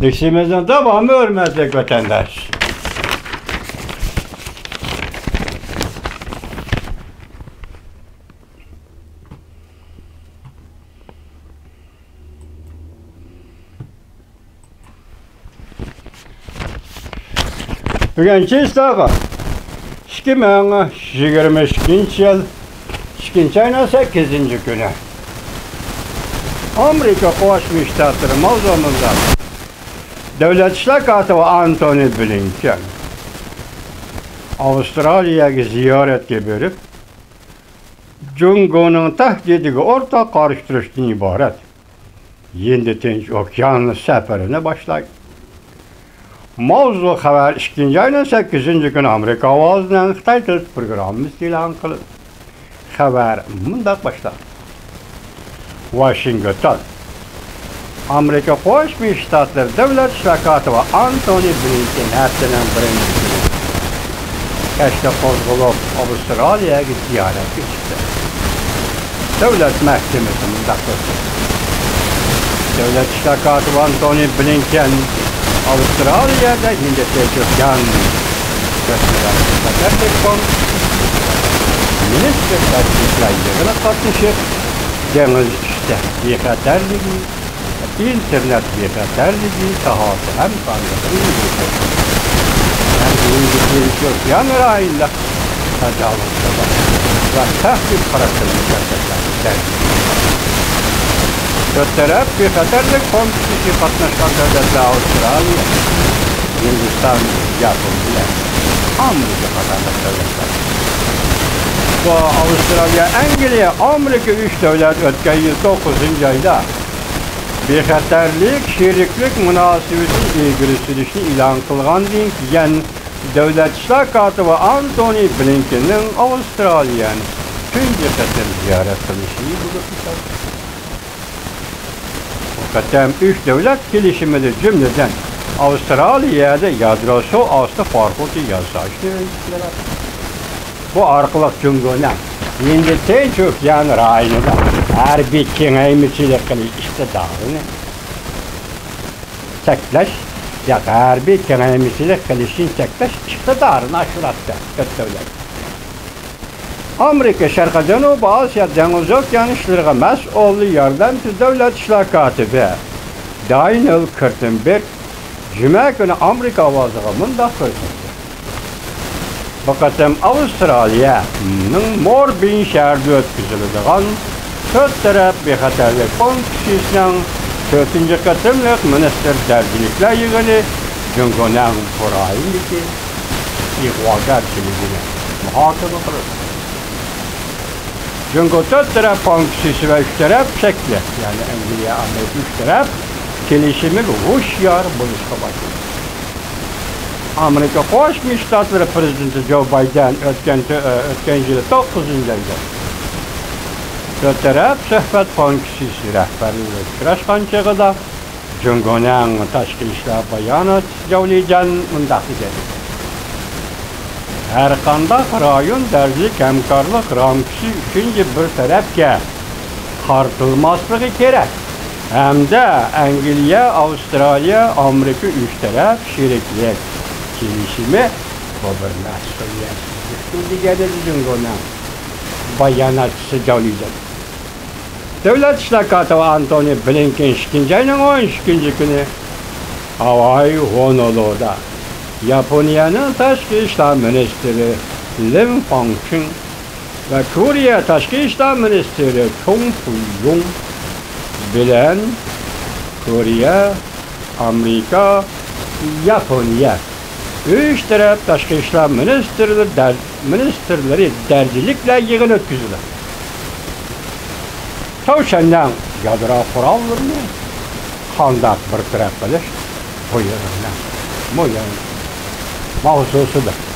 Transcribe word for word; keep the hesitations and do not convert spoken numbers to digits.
ئىشىمىزنىڭ داۋامى، ھۆرمەتلىك ۋەتەنداش. بۈگۈن چىسلاغا ئىككى مىڭ يىگىرمە ئىككىنچى يىل ئىككىنچى ئاينىڭ سەككىزىنچى كۈنى ئامېرىكا قوشما شتاتلىرى ماۋزۇمىزدا دۆلەت ئىشلار كاتىپى ئانتونى بلىنكېن ئاۋسترالىيەگە زىيارەتكە بېرىپ، جۇڭگونىڭ تەھدىتىگە ئورتاق قارشى تۇرۇشتىن ئىبارەت ھىندى تىنچ ئوكيان سەپىرىنى باشلايدۇ. ماۋزۇ خەۋەر ئىككىنچى ئاينىڭ سەككىزىنچى كۈنى ئامېرىكا ئاۋازىنىڭ خىتاي تىل پروگراممىسى ئېلان قىلىندى. خەۋەر مۇنداق باشلانغان. ۋاشىنگتون. ئامېرىكا قوشما شتاتلىرى دۆلەت ئىشلار كاتىپى ئانتونى بلىنكېن ھەپتىنىڭ بىرىنچى كۈنى كەچتە قوزغىلىپ، ئاۋسترالىيەگە زىيارەتكە چىقتى. دۆلەت مەھكىمىسى مۇنداق دېدى: دۆلەت ئىشلار كاتىپى ئانتونى بلىنكېن ئاۋسترالىيەدە ھىندى تىنچ ئوكيان مىنىستىرلار يىغىنىغا قاتنىشىپ، دېڭىز ئۈستى بىخەتەرلىكى، ئىنتېرنېت بىخەتەرلىكى ساھەسى ھەمكارلىقىنى يۈرگۈزدى. ھەم ھىندى تىنچ ئوكيان رايونىدا تاجاۋۇزچىلىق ۋە تەھدىت خاراكتېرلىك سىياسەتلەرنى تەربىيەلىدى. تۆت تەرەپ بىخەتەرلىك كونفېرېنسىيىسىگە قاتناشقان دۆلەتلەر ئاۋسترالىيە، ھىندىستان، ياپونىيە، ئامېرىكا قاتارلىق دۆلەتلەر. بۇ ئاۋسترالىيە، ئەنگلىيە، ئامېرىكا ئۈچ دۆلەت ئۆتكەن يىل توققۇزىنچى ئايدا بىخەتەرلىك، شېرىكلىك مۇناسىۋىتىنى ئىلگىرى سۈرۈشنى ئېلان قىلغاندىن كېيىن، دۆلەت ئىشلار كاتىپى ئانتونى بلىنكېننىڭ ئاۋسترالىيەنى تۇنجى قېتىم زىيارەت قىلىشى بولۇپ ئۆتتى. بۇ قېتىم ئۈچ دۆلەت كېلىشىمىدە، جۈملىدىن، ئاۋسترالىيەدە يادرو سۇ ئاستى پاراخوتى ياساشنى ئۈنۈملەندۈردى. بۇ ئارقىلىق جۇڭگونىڭ ھىندى تىنچ ئوكيان رايونىدا ھەربىي كېڭەيمىچىلىك قىلىش ئىقتىدارىنى چەكلەش، ياق، ھەربىي كېڭەيمىچىلىك قىلىشنى چەكلەش ئىقتىدارىنى ئاشۇراتتى تۆت دۆلەت. ئامېرىكا شەرقىي جەنۇبىي ئاسىيا دېڭىز ئوكيان ئىشلىرىغا مەسئۇل ياردەمچى دۆلەت ئىشلار كاتىپى دانىيېل كىرتېنبېرگ جۈمە كۈنى ئامېرىكا ئاۋازىغا مۇنداق كۆرسەتتى: بۇ قېتىم ئاۋسترالىيەنىڭ موربېن شەھىرىدە ئۆتكۈزۈلىدىغان تۆت تەرەپ بىخەتەرلىك كونفېرېنسىيىسىنىڭ تۆتىنچى قېتىملىق مىنىستىر دەرىجىلىكلەر يىغىنى جۇڭگونىڭ بۇ رايوندىكى ئىغۋاگەرچىلىكىنى مۇھاكىمە قىلىدۇ. جۇڭگو تۆت تەرەپ كونفېرېنسىيىسى ۋە ئۈچ تەرەپ شەكلى، يەنى ئەنگلىيە، ئامېرىكا ئۈچ تەرەپ كېلىشىمىگە ھوشيار بولۇشقا باشلىدى. ئامېرىكا قوشما شتاتلىرى پىرېزىدېنتى جو بايدېن ئۆتكەن، ئۆتكەن يىلى توققۇزىنچى ئايدا تۆت تەرەپ سۆھبەت كونفېرېنسىيىسى رەھبەرلىرى ئۇچراشقان چېغىدا، جۇڭگونىڭ تاشقى ئىشلار باياناتچىسى جاۋ لىجيەن مۇنداق دېگەن: ھەرقانداق رايون دەرىجىلىك ھەمكارلىق رامكىسى ئۈچىنچى بىر تەرەپكە قارىتىلماسلىقى كېرەك ھەمدە ئەنگلىيە، ئاۋسترالىيە، ئامېرىكا ئۈچ تەرەپ شېرىكلىك كېلىشىمى بۇ بىر مەسئۇلىيەتسىزلىكتۇر، دېگەنىدى جۇڭگونىڭ باياناتچىسى جاۋ لىجيەن. دۆلەت ئىشلار كاتىپى ئانتونى بلىنكېن ئىككىنچى ئاينىڭ ئون ئىككىنچى كۈنى ھاۋاي ھونولۇدا ياپونىيەنىڭ تاشقى ئىشلار مىنىستىرى لىن فاڭچىڭ ۋە كورېيە تاشقى ئىشلار مىنىستىرى چۇڭ پۇيۇڭ بىلەن كورېيە، ئامېرىكا، ياپونىيە ئۈچ تەرەپ تاشقى ئىشلار مىنىستىرلىرى دەر-، مىنىستىرلىرى دەرىجىلىكلەر يىغىنى ئۆتكۈزۈلدى. چاۋشيەننىڭ يادرو قوراللىرىنى قانداق بىر تەرەپ قىلىش، بۇ يىغىننىڭ مۇھىم ماۋزۇسىدۇر.